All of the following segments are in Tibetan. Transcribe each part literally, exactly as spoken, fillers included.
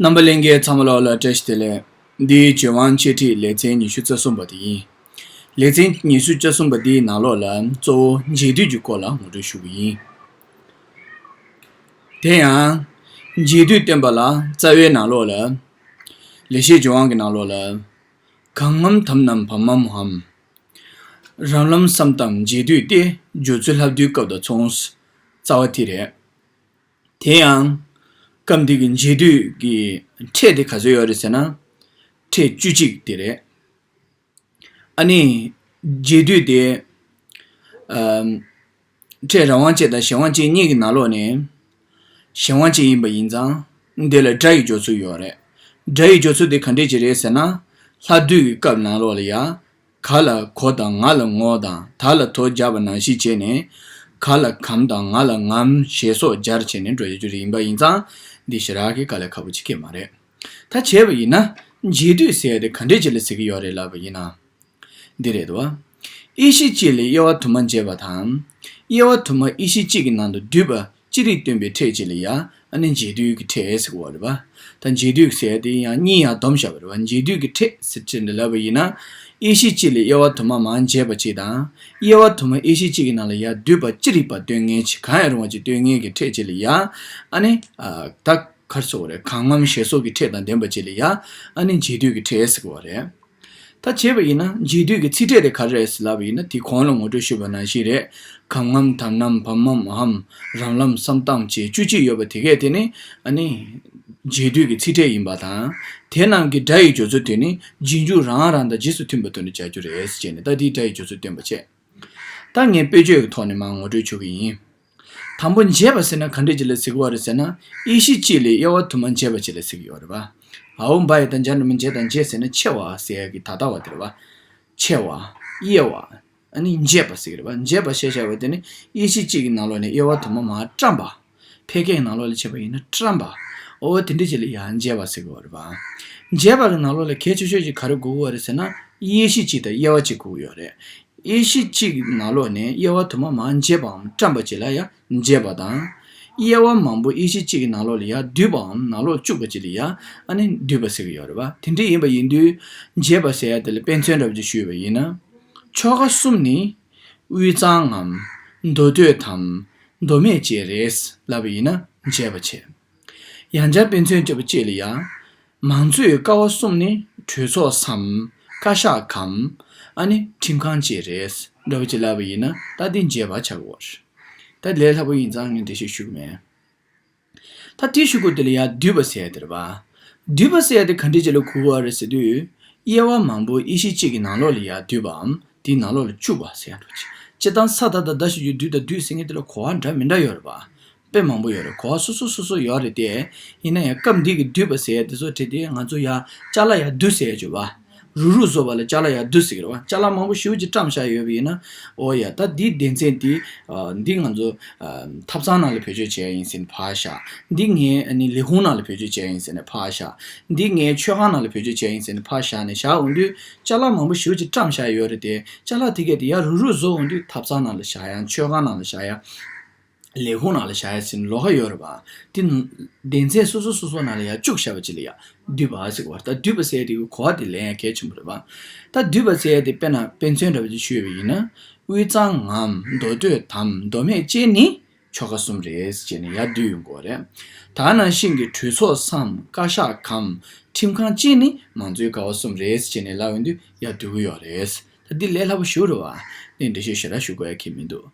རྣམ་པ་ལྷན་རྒྱས་ཚང་མ་ལོག་ལ་བཀྲ་ཤིས་བདེ་ལེགས། འདི་བྱེད་དབང་འཆད་ཁྲིད་ལེ་ཚན་ཉི་ཤུ་རྩ་གསུམ་པ་དེ་ཡིན། ལེ་ཚན་ཉི་ཤུ་རྩ་གསུམ་པ་འདིའི་ནང་ལོགས་ལ་གཙོ་བོ་འབྱེད་སྡུད་ཀྱི་སྐོར་ལ་ངོ་སྤྲོད་ཞུ་གི་ཡིན། དེ་ཡང་འབྱེད་སྡུད་སྟོན་པ་ལ་རྩ་བའི་ནང་ལོགས་ལ། ལེགས་བཤད་ལྗོན་དབང་གི་ནང་ལོགས་ལ། གང་འམ་དམ་ནམ་བམ་འམ་འམ། རབ་ལམ་བསམ་གཏན་འབྱེད་སྡུད་སྟེ། སྦྱོར་ཚུལ་ལྷབ་སྡུད་སྐབས་དང་མཚུངས། རྩ་བ་དེ་རེད། དེ་ཡང་། སྐབས་འདི་གི་འབྱེད་སྡུད་ཀྱི་ཕྲད་དེ་ག་ཚོད་ཡོད་རེད་ཟེར་ན། ཕྲད་བཅུ་གཅིག་དེ་རེད། ཨ་ནི། འབྱེད་སྡུད་དེ། ཨམ། ཕྲད་རང་དབང་ཅན་དང་གཞན་དབང་ཅན་གཉིས་ཀྱི་ནང་ལོགས་ནས། གཞན་དབང་ཅན་ཡིན་པ་ཡིན་ཙང་། འདི་ལ་སྒྲ་ཡི་སྦྱོར་ཚུལ་ཡོད་རེད། སྒྲ་ཡི་སྦྱོར་ཚུལ་དེ་ག་འདྲས་ཅིག་རེད་ཟེར་ན། ལྷག་སྡུད་ཀྱི་སྐབས་ནང་ལོགས་ལ་ཡ། ག་ལ་གོ་དང་ང་ལ་ངོ་དང་ད་ལ་དོ་སྦྱར་བ་ནང་བཞིན་བྱས་ནས། ག་ལ་གམ་དང་ང་ལ་ངམ་ཞེས་སོགས་སྦྱར་བྱས་ནས་འགྲོ་ཡ་རྒྱུ་རེད། ཡིན་པ་ཡིན་ཙང་། འདི་ཞེ་དྲག་གི་དཀའ་ལས་ཁག་པོ་ཅིག་སྐྱེས་མ་རེད། ད་བྱས་པ་ཡིན་ན། འབྱེད་སྡུད་ཟེར་ཡ་དེ་ག་འདྲས་ཅིག་ལ་ཟེར་གི་ཡོད་རེད་ལབ་པ་ཡིན་ན། འདི་རེད་དོ། དབྱེ་གཞི་གཅིག་ལས་དབྱེ་བ་དུ་མ་འབྱེད་པ་དང་། དབྱེ་བ་དུ་མ་དབྱེ་གཞི་གཅིག་གི་ནང་དུ་འདུས་པ་ཅི་རིགས་སྟོན་པའི་ཕྲད་ཅིག་ལ་ཡ། ཨ་ནི་འབྱེད་སྡུད་ཀྱི་ཕྲད་ཟེར་གོ་བ་རེད་པ། ད་འབྱེད་སྡུད་ཟེར་དེ་ཡང་གཉིས་ཡང་སྡོམ་བཞག་པ་རེད་པ། འབྱེད་སྡུད་ཀྱི་ཕྲད་ཟེར་ཕྲད་འདི་ལབ་པ་ཡིན་ན། དབྱེ་གཞི་གཅིག་ལས་དབྱེ་བ་དུ་མ་མར་འབྱེད་པ་གཅིག་དང་། དབྱེ་བ་དུ་མ་དབྱེ་གཞི་གཅིག་གི་ནང་ལ་ཡ་འདུས་པ་ཅི་རིགས་པ་སྟོན་མཁན་ཅིག་གང་ཡང་རུང་བ་ཅིག་སྟོན་མཁན་གྱི་ཕྲད་ཅིག་ལ་ཡ། ཨ་ནི། ཨ། ད་ག་རེ་ཟེར་དགོས་རེད། གང་འམ་ཞེས་སོགས་ཀྱི་ཕྲད་དང་ལྡན་པ་ཅིག་ལ་ཡ། ཨ་ནི་འབྱེད་སྡུད་ཀྱི་ཕྲད་ཟེར་གོ་བ་རེད། ད་བྱས་པ་ཡིན་ན་འབྱེད་སྡུད་ཀྱི་ཚིག་ཕྲད་དེ་ག་རེ་རེད་ཟེར་ལབ་པ་ཡིན་ན། དེ་གོང་ལ་ངོ་སྤྲོད་ཞུས་པ་ནང་བཞིན་རེད། གང་འམ་དམ་ནམ་བམ་འམ་འམ། རབ་ལམ་བསམ་གཏན་བཅས་བཅུ་གཅིག་ཡོད་པ་དེ་གས་དེ་ནི། ཨ་ནི། འབྱེད་སྡུད་ཀྱི་ཚིག་ཕྲད་ཡིན་པ་དང་། དེ་རྣམས་ཀྱི་སྒྲ་ཡི་སྦྱོར་ཚུལ་དེ་ནི་རྗེས་འཇུག་རང་རང་དང་རྗེས་སུ་མཐུན་པའི་དོན་དུ་བྱ་རྒྱུ་རེད་ཟེར་ནས། ད་དེའི་སྒྲ་ཡི་སྦྱོར་ཚུལ་སྟོན་པ་བྱས། ད་ངས་དཔེ་བརྗོད་ཀྱི་ཐོག་ནས་མར་ངོ་སྤྲོད་ཞུ་གི་ཡིན། དང་པོ་འབྱེད་པ་ཟེར་ན་ག་འདྲ་ཅིག་ལ་ཟེར་གི་ཡོད་རེད་ཟེར་ན། དབྱེ་གཞི་གཅིག་ལས་དབྱེ་བ་དུ་མ་འབྱེད་པ་ཅིག་ལ་ཟེར་གི་ཡོད་རེད་པ། འའོ་བ་ཡ་བཏགས་འཇ་ན་མ་འབྱེད་དང་འབྱེད་ཟེར་ན་ཕྱེ་བ་ཟེར་ཡ་གི་ད་ལྟ་བ་དེ་རེད་པ། ཕྱེ་བ། དབྱེ་བ། ཨ་ནི་འབྱེད་པ་ཟེར་གི་རེད་པ། འབྱེད་པ་ཞེས་བྱ་བ་དེ་ནི་དབྱེ་གཞི་གཅིག་གི་ནང་ལོགས་ནས་དབྱེ་བ་དུ་མ་མར་བཀྲམ་པ། ཕལ་སྐད་ཀྱི་ནང་ལོགས་ལ་བྱས་པ་ཡིན་ན་བཀྲམ་པ། འོ་དེ་འདྲ་ཅིག་ལ་ཡ་འབྱེད་པ་ཟེར་གི་ཡོད་རེད་པ། འབྱེད་པ་གི་ནང་ལོགས་ལ་གལ་ཆེ་ཤོས་ཅིག་ག་རེ་དགོས་ཀྱི་ཡོད་རེད་ཟེར་ན། དབྱེ་གཞི་གཅིག་དང་དབྱེ་བ་གཅིག་དགོས་ཀྱི་ཡོད་རེད། དབྱེ་གཞི་གཅིག་གི་ནང་ལོགས་ནས་དབྱེ་བ་དུ་མ་མར་འབྱེད་པའམ་བཀྲམ་པ་ཅིག་ལ་ཡ་འབྱེད་པ་དང་། དབྱེ་བ་མང་པོ་དབྱེ་གཞི་གཅིག་གི་ནང་ལོགས་ལ་ཡ་འདུས་པའམ་ནང་ལོགས་བཅུག་པ་ཅིག་ལ་ཡ། ཨ་ནི་འདུས་པ་ཟེར་གྱི་ཡོད་རེད་པ། དེ་འདྲ་ཡིན་པ་ཡིན་དུས། འབྱེད་པ་ཟེར་ཡ་དེ་ལ་དཔེ་མཚོན་འདྲ་པོ་ཅིག་ཞུས་པ་ཡིན་ན། ཆོ་ག་གསུམ་ནི། དབུས་གཙང་ངམ། མདོ་སྟོད་དམ། མདོ་སྨད་བཅས་རེད་ལབ་པ་ཡིན་ན་འབྱེད་པ་བྱེད། ཡང་བསྐྱར་དཔེ་མཚོན་བརྒྱབ་པ་གཅིག་ལ་ཡ། མང་གཙོའི་ཀ་བ་གསུམ་ནི་གྲོས་ཚོགས་སམ། བཀའ་ཤག་གམ། ཨ་ནི་ཁྲིམས་ཁང་བཅས་རེད་འདྲ་པོ་ཅིག་ལབ་པ་ཡིན་ན། ད་འདི་འབྱེད་པ་ཆགས་ཀྱི་ཡོད་རེད། ད་ལས་སླ་པོ་ཡིན་ཙང་ངས་འགྲེལ་བཤད་ཞུ་གི་མེད། ད་དེའི་གཞུག་གུ་དེ་ལ་ཡ་འདུས་པ་ཟེར་ཡ་དེ་རེད་པ། འདུས་པ་ཟེར་ཡ་དེ་ག་འདྲ་ཅིག་ལ་གོ་གི་ཡོད་རེད་ཟེར་དུས། དབྱེ་བ་མང་པོ་དབྱེ་གཞི་གཅིག་གི་ནང་ལོགས་ལ་ཡ་འདུས་པའམ་དེའི་ནང་ལོགས་ལ་བཅུག་པ་ཟེར་ཡ་འདྲ་ཅིག་སྤྱིར་བཏང་ས་ད་བཏགས་སྡ་ཞབས་ཀྱུ་སྡུ་དང་འདུས་ཟེར་མཁན་དེ་ལ་གོ་བ་འདྲ་མི་འདྲ་ཡོད་རེད་པ། དཔེ་མང་པོ་ཡོད་རེད། གོ་བ་སོ་སོ་སོ་སོ་ཡོད་རེད་དེ། ཡིན་ན་ཡང་སྐབས་འདི་གི་འདུས་པ་ཟེར་ཡ་དེ་ཚོ་བྲིས་ཏེ། ང་ཚོ་ཡ་ཅ་ལག་ཡ་བསྡུ་ཟེར་ཡ་བརྗོད་པ། རུག་རུག་བཟོ་བ་ལ་ཅ་ལག་ཡ་བསྡུ་ཟེར་གི་རེད་པ། ཅ་ལག་མང་པོ་ཞེ་པོ་ཅིག་བཀྲམ་བཞག་ཡོད་པ་ཡིན་ན། འོ་ཡ། ད་འདིའི་སྡེ་ཚན་འདི། ཨ། འདི་ང་ཚོ། ཨ། ཐབ་ཚང་ནང་ལ་བེད་སྤྱོད་བྱས་ཡིན་ཟེར་ནས་ཕར་བཞག་འདི་ངའི་ཨ་ནི་ལས་ཁུངས་ནང་ལ་བེད་སྤྱོད་བྱས་ཡིན་ཟེར་ནས་ཕར་བཞག་འདི་ངའི་མཆོད་ཁང་ནང་ལ་བེད་སྤྱོད་བྱས་ཡིན་ཟེར་ནས་ཕར་བཞག་ནས། བཞག་འོང་དུས་ཅ་ལག་མང་པོ་ཞེ་པོ་ཅིག་བཀྲམ་བཞག་ཡོད་རེད་དེ། ཅ་ལག་དེ་གས་དེ་ཡ་རུག་རུག་བཟོ་འོང་དུས་ཐབ་ཚང་ནང་ལ་བཞག་ཡ། མཆོད་ཁང་ནང་ལ་བཞག་ཡ། ལས་ཁུངས་ནང་ལ་བཞག་ཡ་ཟེར་ནས་ལོགས་ཀ་ཡོད་རེད་པ། དེ་སྡེ་ཚན་སོ་སོ་སོ་སོ་ནང་ལ་ཡར་བཅུག་བཞག་པ་ཅིག་ལ་ཡ་འདུས་པ་ཟེར་གི་ཡོད་རེད། ད་འདུས་པ་ཟེར་ཡ་དེ་གི་གོ་བ་དེ་ལེན་ཡ་གལ་ཆེན་པོ་རེད་པ། ད་འདུས་པ་ཟེར་ཡ་དེ་དཔེར་ན་དཔེ་མཚོན་འདྲ་པོ་ཅིག་ཞུས་པ་ཡིན་ན། དབུས་གཙང་ངམ་མདོ་སྟོད་དམ་མདོ་སྨད་བཅས་ནི་ཆོ་ག་གསུམ་རེད་ཟེར་ནས་ཡར་བསྡུས་ཡོང་གི་ཡོད་རེད། ད་ནང་བཞིན་གྱི་གྲོས་ཚོགས་སམ། བཀའ་ཤག་གམ། ཁྲིམས་ཁང་བཅས་ནི་མང་གཙོའི་ཀ་བ་གསུམ་རེད་ཟེར་ནས་ལབ་ཡོང་དུས་ཡར་བསྡུ་གི་ཡོད་རེད། ད་འདི་ལས་སླ་པོ་ཞེ་པོ་རེད་པ། འདི་འགྲེལ་བཤད་ཞེ་དྲག་ཞུ་དགོས་ཡ་གང་ཡང་མི་འདུག་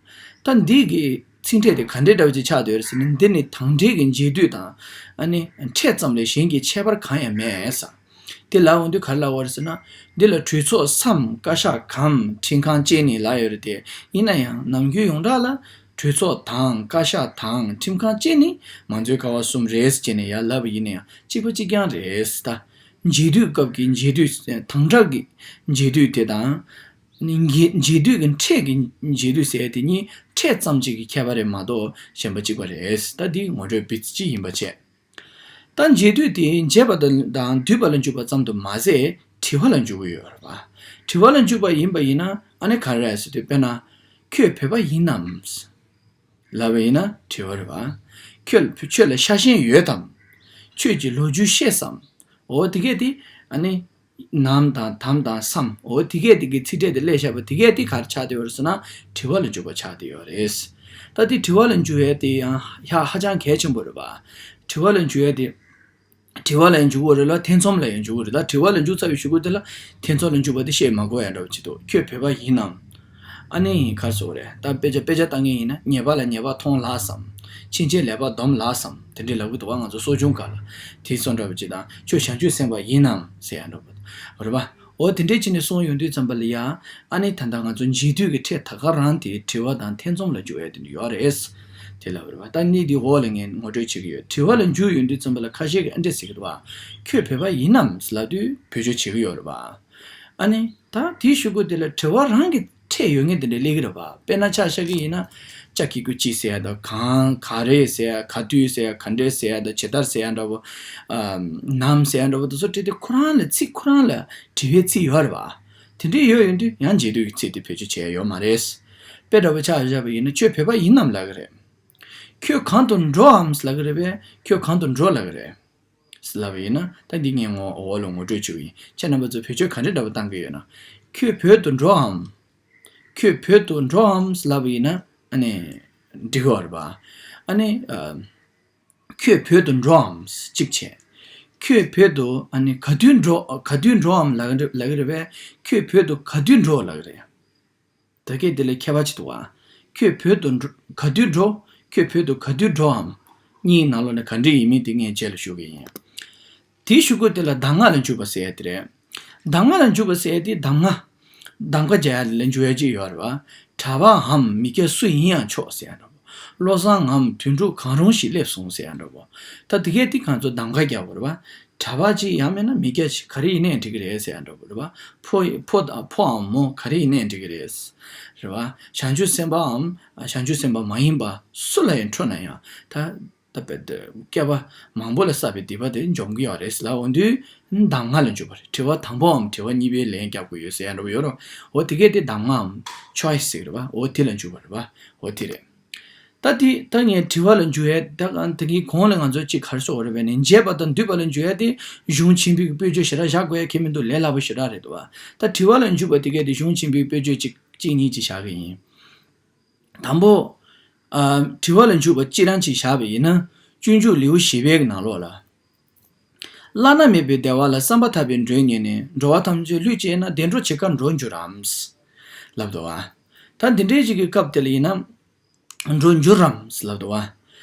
ད་འདི་གི་ཚིག་ཕྲད་དེ་ག་འདྲའི་འདྲ་བ་ཅིག་ཆགས་བསྡད་ཡོད་རེད་ཟེར་ན། འདི་ནི་དང་འབྲེལ་གྱི་འབྱེད་སྡུད་དང་། ཨ་ནི་ཕྲད་ཙམ་ལས་གཞན་གྱི་ཁྱད་པར་གང་ཡང་མེད་ཟེར། དེ་ལབ་ཡོང་དུས་ག་རེ་ལབ་པ་རེད་ཟེར་ན། འདི་ལ་གྲོས་ཚོགས་སམ། བཀའ་ཤག་གམ། ཁྲིམས་ཁང་བཅས་ནི་ལབ་ཡོད་རེད་དེ། ཡིན་ན་ཡང་ནམ་རྒྱུན་ཡོངས་གྲགས་ལ་གྲོས་ཚོགས་དང་། བཀའ་ཤག་དང་། ཁྲིམས་ཁང་བཅས་ནི་མང་གཙོའི་ཀ་བ་གསུམ་རེད་ཟེར་ནས་ཡར་ལབ་པ་ཡིན་ན་ཡང་གཅིག་པ་གཅིག་རྐྱང་རེད་ད། འབྱེད་སྡུད་སྐབས་ཀྱི་འབྱེད་སྡུད། དམ་དྲག་གི་འབྱེད་སྡུད་དེ་དང་། ནི་འབྱེད་སྡུད་ཀྱི་ཕྲད་ཀྱི་འབྱེད་སྡུད་ཟེར་ཡ་དེ་གཉིས་ཕྲད་ཙམ་གཅིག་གི་ཁྱད་པར་རེད་མ་གཏོགས་གཞན་པ་གཅིག་པ་རེད། ད་འདི་ངོ་སྤྲོད་བི་ཙི་ཅིག་ཡིན་པ་བྱས། ད་འབྱེད་སྡུད་དེ་འབྱེད་པ་དང་འདུས་པ་ལ་འཇུག་པ་ཙམ་དུ་མ་ཟད་དྲི་བ་ལ་འཇུག་གི་ཡོད་རེད་པ། དྲི་བ་ལ་འཇུག་པ་ཡིན་པ་ཡིན་ན། ཨ་ནི་ག་རེ་རེད་ཟེར་དུས། དཔེར་ན། ཁྱོད་བོད་པ་ཡིན་ནམ། ལབ་པ་ཡིན་ན་དྲི་བ་རེད་པ། ཁྱོད་ཁྱོད་ལ་ཤ་ཞེན་ཡོད་དམ། ཁྱོད་ཀྱིས་ལོ་རྒྱུས་ཤེས་སམ། འོ་དེ་གས་དེ་ཨ་ནི། ནམ་དང་དམ་དང་སམ། འོ་དེ་གས་དེ་གི་ཚིག་ཕྲད་དེ་སླེབས་བཞག་པ་དེ་གས་དེ་ག་རེ་ཆགས་བསྡད་ཡོད་རེད་ཟེར་ན། དྲི་བ་ལ་འཇུག་པ་ཆགས་བསྡད་ཡོད་རེད། ད་དེ་དྲི་བ་ལ་འཇུག་ཡས་དེ་ཡང་ཧ་ཧ་ཅང་གལ་ཆེན་པོ་རེད་པ། དྲི་བ་ལ་འཇུག་ཡས་དེ། དྲི་བ་ལ་ཡང་འཇུག་གི་རེད་ལ་ཐེ་ཚོམ་ལ་ཡང་འཇུག་གི་རེད། ད་དྲི་བ་ལ་འཇུག་ཚར་བའི་གཞུག་གུ་དེ་ལ་ཐེ་ཚོམ་ལ་འཇུག་པ་དེ་བཤད་མ་དགོས་ཡ་འདྲ་བོ་ཅིག་འདུག་ཁྱོད་བོད་པ་ཡིན་ནམ། ཨ་ནི་ག་རེ་ཟེར་དགོས་རེད། ད་དཔེ་ཆ་དཔེ་ཆ་ལྟ་མཁན་ཡིན་ན་ཉེས་པ་ལ་ཉེས་པ་མཐོང་ལགས་སམ། ཕྱིན་ཆད་ལེགས་པ་སྡོམ་ལགས་སམ། དེ་འདྲའི་ལབ་གི་འདུག་བ། ང་ཚོ་གསོ་སྦྱོང་སྐབས་ལ་དེ་སོང་འདྲ་བོ་ཅིག་དང་ཁྱོད་བྱང་ཆུབ་སེམས་དཔའ་ཡིན་ནམ་ཟེར་ཡ་འདྲ་བོ་རེད་པ། འོ་དེ་འདྲས་བྱས་ནས་གསུངས་ཡོང་དུས་ཙམ་པ་ལ་ཡ། ཨ་ནི་ད་ལྟ་ང་ཚོ་འཇིགས་དུས་ཀྱི་ཕྲད་ད་ག་རང་དེ་དྲི་བ་དང་ཐེ་ཚོམ་ལ་འཇུག་ཡ་དེ་འདྲ་ཡོད་རེད། དེ་ལབ་རེད་པ། ད་ནི་འདི་འོག་ལ་ངས་ངོ་སྤྲོད་བྱེད་ཀྱི་ཡོད། དྲི་བ་ལ་འཇུག་ཡོང་དུས་ཙམ་པ་ལ་ཁ་ཤས་ཀྱིས་ཨ་འདྲས་ཟེར་གྱི་འདུག་བ། ཁྱོད་བོད་པ་ཡིན་ནམ་ལབ་དུས་བེད་སྤྱོད་བྱེད་ཀྱི་ཡོད་རེད་པ། ཨ་ནི་ད་དེའི་གཞུག་གུ་དེ་ལ་དྲི་བ་རང་གི་ཕྲད་ཡོད་མཁན་དེ་འདྲ་སླེབས་ཀྱི་རེད་པ། དཔེར་ན་ཆ་བཞག་གི་ཡིན་ན། ཅ་གི་གུ་ཅི་ཟེར་ཡ་དང་གང་ག་རེ་ཟེར་ཡ་ག་དུས་ཟེར་ཡ་ག་འདྲས་ཟེར་ཡ་དང་ཇི་ལྟར་ཟེར་ཡ་འདྲ་བོ། ཨ་ནམ་ཟེར་ཡ་འདྲ་བོ་དེ་ཚོ་བྲིས་ཏེ་ཁོ་རང་ལ་ཚིག་ཁོ་རང་ལ་དྲི་བའི་ཚིག་ཡོད་རེད་པ། དེ་འདྲས་ཡོད་ཡོང་དུས་ཡང་འཇིགས་དུས་ཀྱི་ཚིག་དེ་བེད་སྤྱོད་བྱས་ཡ་ཡོད་མ་རེད། དཔེ་འདྲ་བོ་ཆ་བཞག་པ་ཡིན་ན་ཁྱོད་བོད་པ་ཡིན་ནམ་ལབ་ཀྱི་རེད། ཁྱོད་གང་དུ་འགྲོའམ་ལབ་ཀྱི་རེད་པས། ཁྱོད་གང་དུ་འགྲོ་ལབ་ཀྱི་རེད། ལབ་པ་ཡིན་ན་ད་འདི་ངས་ངོ་འོག་ལ་ངོ་སྤྲོད་བྱེད་ཀྱི་ཡིན། ཁྱེད་རྣམ་པ་ཚོ་བེད་སྤྱོད་ག་འདྲ་འདྲ་པོ་བཏང་གི་ཡོད་ན། ཁྱོད་བོད་དུ་འགྲོའམ། ཁྱོད་བོད་དུ་འགྲོའམ་ལབ་པ་ཡིན་ན་ཨ་ནི་འགྲིག་གི་ཡོད་རེད་པ། ཨ་ནི་ཨ། ཁྱོད་བོད་དུ་འགྲོའམ། གཅིག་བྱས། ཁྱོད་བོད་དུ་ཨ་ནི་ག་དུས་འགྲོ་ག་དུས་འགྲོའམ་ལབ་ཀྱི་རེད་པས། ཁྱོད་བོད་དུ་ག་དུས་འགྲོ་ལབ་ཀྱི་རེད། ད་གས་དེ་ལ་ཁྱད་པར་ཅིག་འདུག་བ། ཁྱོད་བོད་དུ་འགྲོ་ག་དུས་འགྲོ། ཁྱོད་བོད་དུ་ག་དུས་འགྲོའམ། གཉིས་ནང་ལོགས་ནས་ག་འདྲ་ཡིན་མིན་དེ་ངས་རྗེས་ལ་ཞུ་གི་ཡིན། དེའི་གཞུག་གུ་དེ་ལ་གདམས་ངག་ལ་འཇུག་པ་ཟེར་ཡ་དེ་རེད། གདམས་ངག་ལ་འཇུག་པ་ཟེར་ཡ་དེ་གདམས་ངག་གདམ་ཁ་རྒྱག་ཡ་ལ་འཇུག་ཡ་ཅིག་ཡོད་རེད་བ། གྲྭ་པའམ་མི་སྐྱ་སུ་ཡིན་ཡང་ཆོག་ཟེར་ཡ་འདྲ་བོ། བློ་བཟང་ངམ་དོན་གྲུབ་གང་རུང་ཞིག་སླེབས་སོང་ཟེར་ཡ་འདྲ་བོ། ད་དེ་གས་དེ་ང་ཚོ་གདམ་ཁ་རྒྱག་དགོས་རེད་བ། གྲྭ་པ་ཅིག་ཡང་མིན་ན་མི་སྐྱ་ཞིག་ག་རེ་ཡིན་ནའི་འགྲིག་གི་རེད་ཟེར་ཡ་འདྲ་བོ་རེད་བ། ཕོ་ཕོ་དང་ཕོའམ་མོ་ག་རེ་ཡིན་ནའི་འགྲིག་གི་རེད། རེད་བ། བྱང་ཆུབ་སེམས་དཔའམ་བྱང་ཆུབ་སེམས་དཔའ་མ་ཡིན་པ་སུ་ལ་ཡང་འཕྲོད་ན་ཡང་ད། ད་བེད་བསྐལ་པ་མང་པོ་ལ་བསགས་པའི་སྡིག་པ་དེ་འཇོམས་ཀྱི་ཡོད་རེད་ལབ་འོང་དུས་གདམས་ངག་ལ་འཇུག་པ་རེད། དྲི་བ་དང་པོའམ་དྲི་བ་གཉིས་པའི་ལན་རྒྱག་དགོས་ཡོད་ཟེར་ཡ་འདྲ་བོ་ཡོད་རེད། འོ་དེ་གས་དེ་གདམས་ངག་གམ་choice་ཟེར་གི་རེད་བ། འོ་དེ་ལ་འཇུག་པ་རེད་བ། འོ་དེ་རེད། ད་དེ་ད་ངས་དྲི་བ་ལ་འཇུག་ཡས་ད་གང་དེ་གི་གོང་ལ་ང་ཚོ་གཅིག་ག་རེ་ཟེར་དགོས་རེད་པས་ནས། འཇལ་བ་དང་འདུལ་བ་ལ་འཇུག་ཡས་དེ་གཞུང་ཆེན་པོའི་དཔེ་བརྗོད་ཞེ་དྲག་བཞག་དགོས་ཡ་གལ་མི་འདུག་ལས་སླ་པོ་ཞེ་དྲག་རེད་འདུག་བ། ད་དྲི་བ་ལ་འཇུག་པ་དེ་གས་དེ་གཞུང་ཆེན་པོའི་དཔེ་བརྗོད་གཅིག་གཅིག་གཉིས་ཅིག་བཞག་གི་ཡིན། དང་པོ། ཨ། དྲི་བ་ལ་འཇུག་པ་གཅིག་རང་གཅིག་བཞག་པ་ཡིན་ན། སྤྱོད་འཇུག་ལེའུ་བཞི་པའི་ནང་ལོགས་ལ། བླ་ན་མེད་པའི་བདེ་བ་ལ་བསམ་པ་ཐག་པས་འགྲོའི་ཉེར་ནི། འགྲོ་བ་ཐམས་ཅད་བསླུས་བྱས་ན། བདེ་འགྲོ་ཇི་སྐད་འགྲོ་འགྱུར་རམ། ལབ་འདུག་བ། ད་འདི་འདྲའི་ཞིག་གི་སྐབས་དེ་ལ་ཡིན་ན། འགྲོ་འགྱུར་རམ་ལབ་འདུག་བ།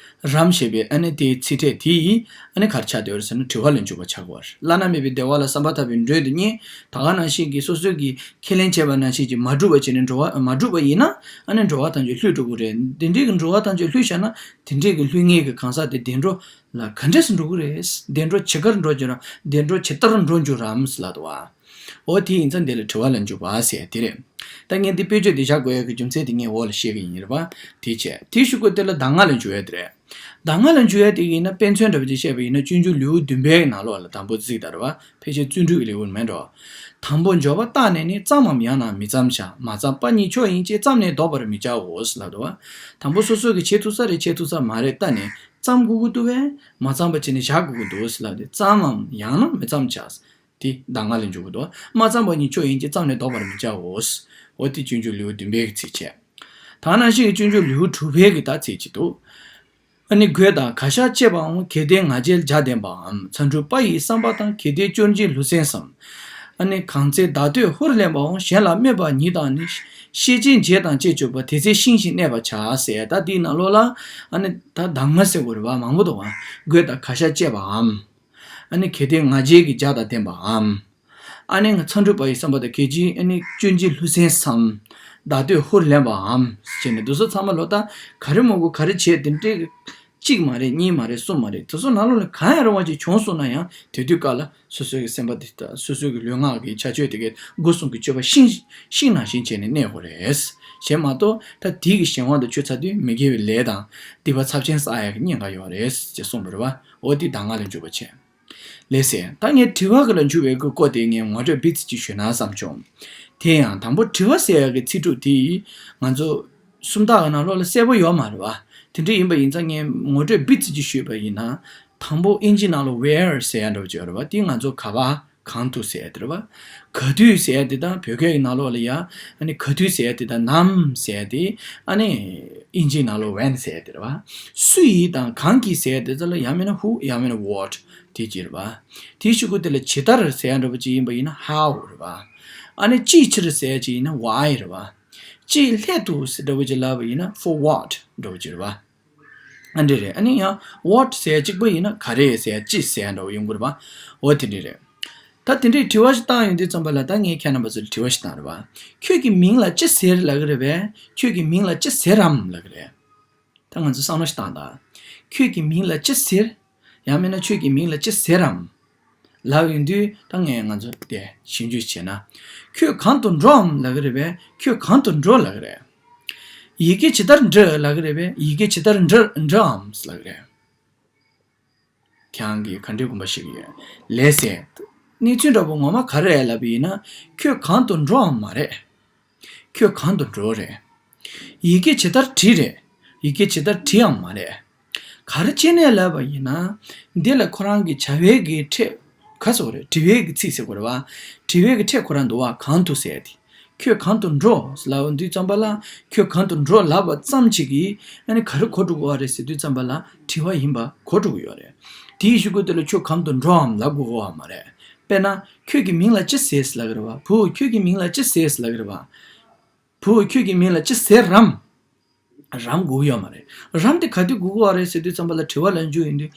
རམ་ཞེས་པའི་ཨ་ནི་དེའི་ཚིག་ཕྲད་དེ་ཡིས་ཨ་ནི་ག་རེ་ཆགས་བསྡད་ཡོད་རེད་ཟེར་ན་དྲི་བ་ལ་འཇུག་པ་ཆགས་ཀྱི་ཡོད་རེད། བླ་ན་མེད་པའི་བདེ་བ་ལ་བསམ་པ་ཐག་པས་འགྲོ་འདི་ཉིད་ད་ག་ནང་བཞིན་གྱི་སོ་སོའི་གི་ཁས་ལེན་བྱས་པ་ནང་བཞིན་གྱི་མ་གྲུབ་པ་བྱས་ནས་འགྲོ་བ་མ་གྲུབ་པ་ཡིན་ན་ཨ་ནི་འགྲོ་བ་ཐམས་ཅད་བསླུས་འགྲོ་གི་རེད། འདི་འདྲའི་གི་འགྲོ་བ་ཐམས་ཅད་བསླུས་བཞག་ན་དེ་འདྲའི་གི་བསླུས་ངེས་ཀྱི་གང་ཟག་དེ་བདེ་འགྲོ་ལ་ག་འདྲས་སུ་འགྲོ་གི་རེད། བདེ་འགྲོ་ཇི་སྐད་འགྲོ་འགྱུར་རམ། བདེ་འགྲོ་ཇི་ལྟར་འགྲོ་འགྱུར་རམ་ལབ་འདུག་བ། འོ་དེ་ཡིན་ཙང་འདི་ལ་དྲི་བ་ལ་འཇུག་པ་ཟེར་དེ་རེད། ད་ངས་འདི་དཔེ་བརྗོད་འདི་བཞག་དགོས་ཡ་གི་རྒྱུ་མཚན་དེ་ངས་འོག་ལ་བཤད་གི་ཡིན་རེད་པ། དེ་བྱས་དེའི་གཞུག་གུ་དེ་ལ་གདམས་ངག་ལ་འཇུག་ཡ་དེ་རེད། གདམས་ངག་ལ་འཇུག་ཡ་དེ་ཡིན་ན་དཔེ་མཚོན་འདྲ་པོ་ཅིག་བཤད་པ་ཡིན་ན་སྤྱོད་འཇུག་ལེའུ་བདུན་པའི་ནང་ལོགས་ལ་དང་པོ་གཟིགས་དང་རེད་པ། ཕལ་ཆེར་བརྩོན་འགྲུས་ཀྱི་ལེའུ་མེད་འགྲོ། དང་པོ་འབྱོར་པ་བརྟགས་ནས་ནི། བརྩམ་མམ་ཡང་ན་མི་བརྩམ་བྱ། མ་བརྩམས་པ་ཉིད་མཆོག་ཡིན་གྱི། བརྩམས་ནས་ལྡོག་པར་མི་བྱའོ་ལབ་འདུག་བ། དང་པོ་སོ་སོ་གི་བྱེད་ཐུབ་ས་རེད་བྱེད་ཐུབ་ས་མ་རེད་བལྟས་ནས་བརྩམ་དགོས་ཀྱི་འདུག་བས། མ་བརྩམས་པ་བྱས་ནས་བཞག་དགོས་ཀྱི་འདུག་ལབ་སྟེ་བརྩམ་མམ་ཡང་ན་མི་བརྩམ་བྱ། དེ་གདམས་ངག་ལ་འཇུག་གི་འདུག་མ་བརྩམས་པ་ཉིད་མཆོག་ཡིན་གྱི། བརྩམས་ནས་ལྡོག་པར་མི་བྱའོ། འོ་དེ་སྤྱོད་འཇུག་ལེའུ་བདུན་པའི་ཚིག་བྱས། ད་ནང་བཞིན་གྱི་སྤྱོད་འཇུག་ལེའུ་དྲུག་པའི་གི་ད་ཚིག་ཅིག་འདུག་ཨ་ནི་རྒོད་དང་གར་ཞ་བཅས་པའམ། གལ་ཏེ་ང་རྒྱལ་རྒྱ་ལྡན་པའམ། མཚན་གྲུབ་པ་ཡི་བསམ་པ་དང་། གལ་ཏེ་སྐྱོན་ཅན་ལུས་སེམས་སམ། ཨ་ནི་གང་ཚེ་བདག་བསྟོད་ཧུར་ལེན་པའམ། གཞན་ལ་སྨོད་པ་ཉིད་དང་ནི། ཤེས་བྱའི་འབྱེད་དང་བཅས་གྱུར་པ། དེ་ཚེ་ཤིང་བཞིན་གནས་པར་བྱ་ཟེར། ད་འདིའི་ནང་ལོགས་ལ་ཨ་ནི་ད་གདམས་ངག་ཟེར་དགོས་རེད་བ། མང་པོ་འདུག་བ། རྒོད་དང་གར་ཞ་བཅས་པའམ། ཨ་ནི་གལ་ཏེ་ང་རྒྱལ་གྱི་རྒྱ་དང་ལྡན་པའམ། ཨ་ནི་མཚན་གྲུབ་པ་ཡི་བསམ་པ་དང་། གལ་ཏེ་ཨ་ནི་སྐྱོན་ཅན་ལུས་སེམས་སམ། བདག་བསྟོད་ཧུར་ལེན་པའམ། ཟེར་ནས་འདི་ཚོ་ཚང་མ་ལོ་ད་ག་རེ་མོ་གོ་ག་རེ་བྱས་དེ་འདྲའི་གཅིག་མ་རེད་གཉིས་མ་རེད་གསུམ་མ་རེད། དེ་ཚོ་ནང་ལོགས་ལ་གང་ཡང་རུང་བ་ཅིག་བྱུང་སོང་ན་ཡང་དེ་དུས་སྐབས་ལ་སོ་སོའི་གི་སེམས་པ་དེ་དང་སོ་སོའི་གི་ལུས་ངག་གི་བྱ་སྤྱོད་དེ་གའི་སྒོ་གསུམ་གྱི་སྤྱོད་པ་ཤིང་ཤིང་ནང་བཞིན་བྱས་ནས་གནས་དགོས་རེད། གཞན་མ་གཏོགས་ད་དེའི་གི་གཞན་དབང་དུ་ཆུད་ཚར་དུས་མི་དགེ་བའི་ལས་དང་སྡིག་པ་ཚབས་ཆེན་བསགས་ཡག་གི་ཉེན་ཁ་ཡོད་རེད་ཅེས་གསུངས་པ་རེད་བ། འོ་དེ་གདམས་ངག་ལ་འཇུག་པ་བྱས། ལགས་སེ། ད་ངས་དྲི་བ་གི་ལ་འཇུག་པའི་སྐོར་དེ་ངས་ངོ་སྤྲོད་བི་ཙི་ཅིག་ཞུས་ན་བསམ་བྱུང་། དེ་ཡང་དང་པོ་དྲི་བ་ཟེར་ཡག་གི་ཚིག་གྲུབ་དེ་ང་ཚོ་སུམ་རྟགས་ཀྱི་ནང་ལོགས་ལ་གསལ་པོ་ཡོད་མ་རེད་བ། དེ་འདྲ་ཡིན་པ་ཡིན་ཙང་ངས་ངོ་སྤྲོད་བི་ཙི་ཅིག་ཞུས་པ་ཡིན་ན། དང་པོ་ཨིན་ཇི་ནང་ལ་where ཟེར་ཡ་འདྲ་བོ་ཅིག་ཡོད་རེད་བ། དེ་ང་ཚོ་ག་པར་གང་དུ་ཟེར་ཡ་དེ་རེད་བ། ག་དུས་ཟེར་ཡ་དེ་དང་བོད་སྐད་ཀྱི་ནང་ལོགས་ལ་ཡ་ཨ་ནི་ག་དུས་ཟེར་ཡ་དེ་དང་ནམ་ཟེར་ཡ་དེ་ཨ་ནི་ཨིན་ཇིའི་ནང་ལོགས་when ཟེར་ཡ་དེ་རེད་བ། སུ་ཡིས་དང་གང་གིས་ཟེར་ཡ་དེ་ཚོ་ལ་ཡང་མིན་ན་who ཡང་མིན་ན་what དེ་ཅིག་རེད་བ། དེའི་གཞུག་གུ་དེ་ལ་ཇི་ལྟར་ཟེར་ཡ་འདྲ་བོ་ཅིག་ཡིན་པ་ཡིན་ན་how རེད་བ། ཨ་ནི་ཅིའི་ཕྱིར་ཟེར་ཡ་ཅིག་ཡིན་ན་why རེད་བ། ཅིའི་སླད་དུ་ཟེར་འདྲ་བོ་ཅིག་ལབ་པ་ཡིན་ན་for what འདྲ་བོ་ཅིག་རེད་བ། ཨ་འདྲ་རེད། ཨ་ནི་ཡང་what ཟེར་གཅིག་པ་ཡིན་ན་ག་རེ་ཟེར་ཅི་ཟེར་འདྲ་བོ་ཡོང་གི་རེད་པ། འོ་དེ་འདྲ་རེད། ད་དེ་འདྲའི་དྲི་བ་ཞིག་བཏང་ཡོང་དུས་ཙམ་པ་ལ་ད་ངས་ཁྱེད་རྣམ་པ་ཚོར་དྲི་བ་ཞིག་བཏང་རེད་པ། ཁྱོད་ཀྱི་མིང་ལ་ཅི་ཟེར་ལབ་གི་རེད་པས། ཁྱོད་ཀྱི་མིང་ལ་ཅི་ཟེར་རམ་ལབ་གི་རེད། ད་ང་ཚོ་བསམ་བློ་ཞིག་བཏང་དང་། ཁྱོད་ཀྱི་མིང་ལ་ཅི་ཟེར། ཡང་མིན་ན་ཁྱོད་ཀྱི་མིང་ལ་ཅི་ཟེར་རམ། ལབ་ཡོང་དུས་ད་ངས་ང་ཚོ་དེ་ཞིབ་འཇུག་བྱས་ན། ཁྱོད་གང་དུ་འགྲོའམ་ལབ་གི་རེད་པས། ཁྱོད་གང་དུ་འགྲོ་ལབ་གི་རེད། ཡི་གེ་ཇི་ལྟར་འབྲི་ལབ་གི་རེད་པས། ཡི་གེ་ཇི་ལྟར་འབྲི་འབྲིའམ་ལབ་གི་རེད། ཁྱེད་རང་གིས་ག་འདྲའི་དགོངས་པ་བཞེས་ཀྱི་ཡོད། ལགས་སེ། གནས་ཚུལ་འདྲ་པོ་ངོ་མ་ག་རེ་རེད་ལབ་པ་ཡིན་ན། ཁྱོད་གང་དུ་འགྲོའམ་མ་རེད། ཁྱོད་གང་དུ་འགྲོ་རེད། ཡི་གེ་ཇི་ལྟར་བྲིས་རེད། ཡི་གེ་ཇི་ལྟར་བྲིའམ་མ་རེད། ག་རེ་བྱས་ནས་ལབ་པ་ཡིན་ན། འདི་ལ་ཁོ་རང་གི་བྱ་བའི་གི་ཕྲད་ག་ཟེར་དགོས་རེད། དྲི་བའི་གི་ཚིག་ཟེར་དགོས་རེད་བ། དྲི་བའི་གི་ཕྲད་ཁོ་རང་འདུག་བ། གང་དུ་ཟེར་དེ། ཁྱོད་གང་དུ་འགྲོ་ལབ་དུས་ཙམ་པ་ལ། ཁྱོད་གང་དུ་འགྲོ་ལབ་པ་ཙམ་ཅིག་གིས་ཨ་ནི་ག་རེ་གོ་འགྲོ་གི་ཡོད་རེད་ཟེར་དུས་ཙམ་པ་ལ་དྲི་བ་ཡིན་པ་གོ་འགྲོ་གི་ཡོད་རེད། དེའི་གཞུག་གུ་དེ་ལ་ཁྱོད་གང་དུ་འགྲོའམ་ལབ་དགོས་ཀྱི་ཡོད་མ་རེད། དཔེར་ན་ཁྱོད་ཀྱི་མིང་ལ་ཅི་ཟེར་ལབ་ཀྱི་རེད་བ། བུ་ཁྱོད་ཀྱི་མིང་ལ་ཅི་ཟེར་ལབ་ཀྱི་རེད་བ། བུ་ཁྱོད་ཀྱི་མིང་ལ་ཅི་ཟེར་རམ། རམ་དགོས་ཀྱི་ཡོད་མ་རེད། རམ་དེ་ག་དུས་དགོས་ཀྱི་ཡོད་རེད་ཟེར་དུས་ཙམ་པ་ལ་དྲི་བ་ལ་འཇུག་ཡོང་དུས།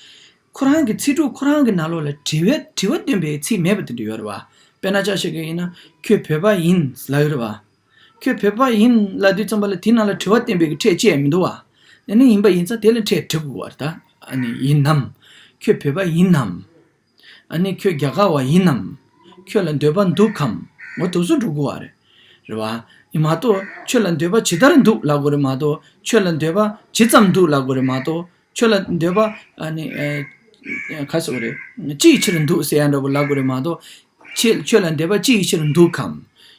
ཁོ་རང་གི་ཚིག་གྲོགས་ཁོ་རང་གི་ནང་ལོགས་ལ་དྲི་བའི་དྲི་བ་སྟོན་པའི་ཚིག་མེད་པ་དེ་འདྲ་ཡོད་རེད་བ། དཔེར་ན་ཆ་བཞག་གི་ཡིན་ན་ཁྱོད་བོད་པ་ཡིན་ལབ་ཀྱི་རེད་བ། ཁྱོད་བོད་པ་ཡིན་ལབ་དུས་ཙམ་པ་ལ་དེའི་ནང་ལ་དྲི་བ་སྟོན་པའི་གི་ཕྲད་ཅི་ཡང་མི་འདུག་བ། ཨ་ནི་ཡིན་པ་ཡིན་ཙང་དེ་ལ་ཕྲད་དྲི་དགོས་པ་རེད་ད། ཨ་ནི་ཡིན་ནམ། ཁྱོད་བོད་པ་ཡིན་ནམ། ཨ་ནི་ཁྱོད་རྒྱ་གར་བ་ཡིན་ནམ། ཁྱོད་ལ་འདོད་པ་འདུག་གམ། འོ་དེ་ཚོ་འགྲོ་དགོས་པ་རེད། རེད་བ། ཡིན་མ་གཏོགས་ཁྱོད་ལ་འདོད་པ་ཇི་ལྟར་འདུག་ལབ་དགོས་རེད་མ་གཏོགས། ཁྱོད་ལ་འདོད་པ་ཇི་ཙམ་འདུག་ལབ་དགོས་རེད་མ་གཏོགས། ཁྱོད་ལ་འདོད་པ་ཨ་ནི་ཨ་ག་ཟེར་དགོས་རེད། ཅིའི་ཕྱིར་འདུག་ཟེར་ཡ་འདྲ་པོ་ལབ་དགོས་རེད་མ་གཏོགས། ཁྱེད་ཁྱོད་ལ་འདོད་པ་ཅིའི་ཕྱིར་འདུག་གམ།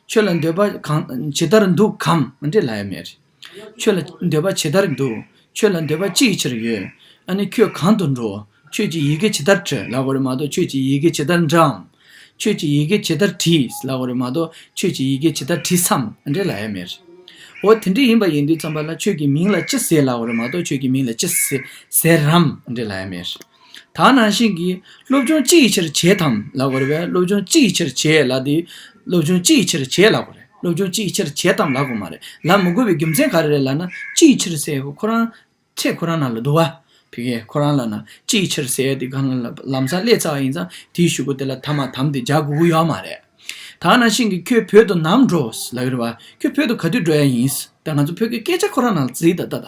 ཁྱོད་ལ་འདོད་པ་གང་ཇི་ལྟར་འདུག་གམ་འདྲ་ལབ་ཡ་མེད། ཁྱོད་ལ་འདོད་པ་ཇི་ལྟར་འདུག་ཁྱོད་ལ་འདོད་པ་ཅིའི་ཕྱིར་ཡོད། ཨ་ནི་ཁྱོད་གང་དུ་འགྲོ། ཁྱོད་ཀྱིས་ཡི་གེ་ཇི་ལྟར་བྲིས་ལབ་དགོས་རེད་མ་གཏོགས། ཁྱོད་ཀྱིས་ཡི་གེ་ཇི་ལྟར་འབྲིའམ། ཁྱོད་ཀྱིས་ཡི་གེ་ཇི་ལྟར་བྲིས་ལབ་དགོས་རེད་མ་གཏོགས། ཁྱོད་ཀྱིས་ཡི་གེ་ཇི་ལྟར་བྲིས་སམ་འདྲ་ལབ་ཡ་མེད། འོ་དེ་འདྲ་ཡིན་པ་ཡིན་དུས་ཙམ་པ་ལ་ཁྱོད་ཀྱི་མིང་ལ་ཅི་ཟེར་ལབ་དགོས་རེད་མ་གཏོགས། ཁྱོད་ཀྱི་མིང་ལ་ཅི་ཟེར་ཟེར་རམ་འདྲ་ལབ་ཡ་མེད། ད་ནང་བཞིན་གྱི་སློབ་སྦྱོང་ཅིའི་ཕྱིར་བྱེད་དམ་ལབ་དགོས་རེད་པས། སློབ་སྦྱོང་ཅིའི་ཕྱིར་བྱེད་ལབ་དེ། སློབ་སྦྱོང་ཅིའི་ཕྱིར་བྱེད་ལབ་དགོས་རེད། སློབ་སྦྱོང་ཅིའི་ཕྱིར་བྱེད་དམ་ལབ་དགོས་མ་རེད། ལབ་མི་དགོས་པའི་རྒྱུ་མཚན་ག་རེ་རེད་ལབ་ན། ཅིའི་ཕྱིར་ཟེར་ཡག་ཁོ་རང་ཕྲད་ཁོ་རང་ནང་ལ་འདུག་བ། ཕ་གིའི་ཁོ་རང་ལབ་ན་ཅིའི་ཕྱིར་ཟེར་ཡག་དེ་གང་ལ་ལམ་སང་སླེབས་ཚར་བ་ཡིན་ཙང་དེའི་གཞུག་གུ་དེ་ལ་ཐ་མ་དམ་དེ་རྒྱག་དགོས་ཀྱི་ཡོད་མ་རེད། ད་ནང་བཞིན་གྱི་ཁྱོད་བོད་དུ་ནམ་འགྲོ་ལབ་ཀྱི་རེད་བ། ཁྱོད་བོད་དུ་ག་དུས་འགྲོ་ཡ་ཡིན། ད་ང་ཚོ་བོད་ཀྱི་སྐད་ཆ་ཁོ་རང་ནང་ལ་བརྩིས་ད་ལྟ་ད།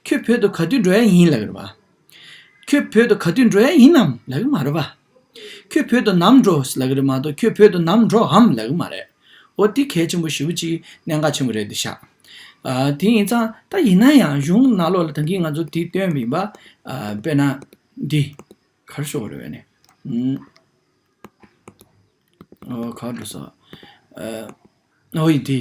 ཁྱོད་བོད་དུ་ག་དུས་འགྲོ་ཡ་ཡིན་ལབ་ཀྱི་རེད་བ། ཁྱོད་བོད་དུ་ག་དུས་འགྲོ་ཡ་ཡིན་ནམ་ལབ་ཀྱི་མ་རེད་བ། ཁྱོད་བོད་དུ་ནམ་འགྲོ་ལབ་ཀྱི་རེད་མ་གཏོགས། ཁྱོད་བོད་དུ་ནམ་འགྲོའམ་ལབ་ཀྱི་མ་རེད། འོ་དེ་གལ་ཆེན་པོ་ཞེ་པོ་ཅིག་གནད་འགག་ཆེན་པོ་རེད་འདི་ཤག་ཨ་དེ་ཡིན་ཙང་ད་ཡིན་ན་ཡང་གཞུང་ནང་ལོགས་ལ་ད་གིན་ང་ཚོ་དེ་སྟོན་པ་ཡིན་པ། ཨ་དཔེར་ན་འདི་ག་རེ་ཞུ་དགོས་རེད་བས་ནས། ཨུམ། ཨོ་ག་འགྲོ་ས། ཨ། ཨོ་ཡིན་དེ།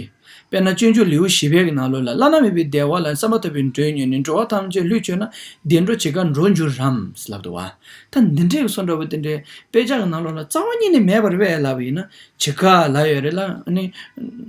དཔེར་ན་སྤྱོད་འཇུག་ལེའུ་བཞི་པའི་གི་ནང་ལོགས་ལ། བླ་ན་མེད་པའི་བདེ་བ་ལ་བསམ་པ་ཐག་པས་མགྲོན་གཉེར་ནས། འགྲོ་བ་ཐམས་ཅད་བསླུས་བྱས་ན། བདེ་འགྲོ་ཇི་སྐད་འགྲོ་འགྱུར་རམ་ལབ་འདུག་བ། ད་འདི་འདྲའི་གི་སོ་འདྲ་པོ་དེ་འདྲའི་དཔེ་ཆ་གི་ནང་ལོགས་ལ་རྩ་བ་ཉིད་ནས་མེད་པ་རེད་པས་ལབ་པ་ཡིན་ན། ཇི་སྐད་ལབ་ཡོད་རེད་ལ། ཨ་ནི་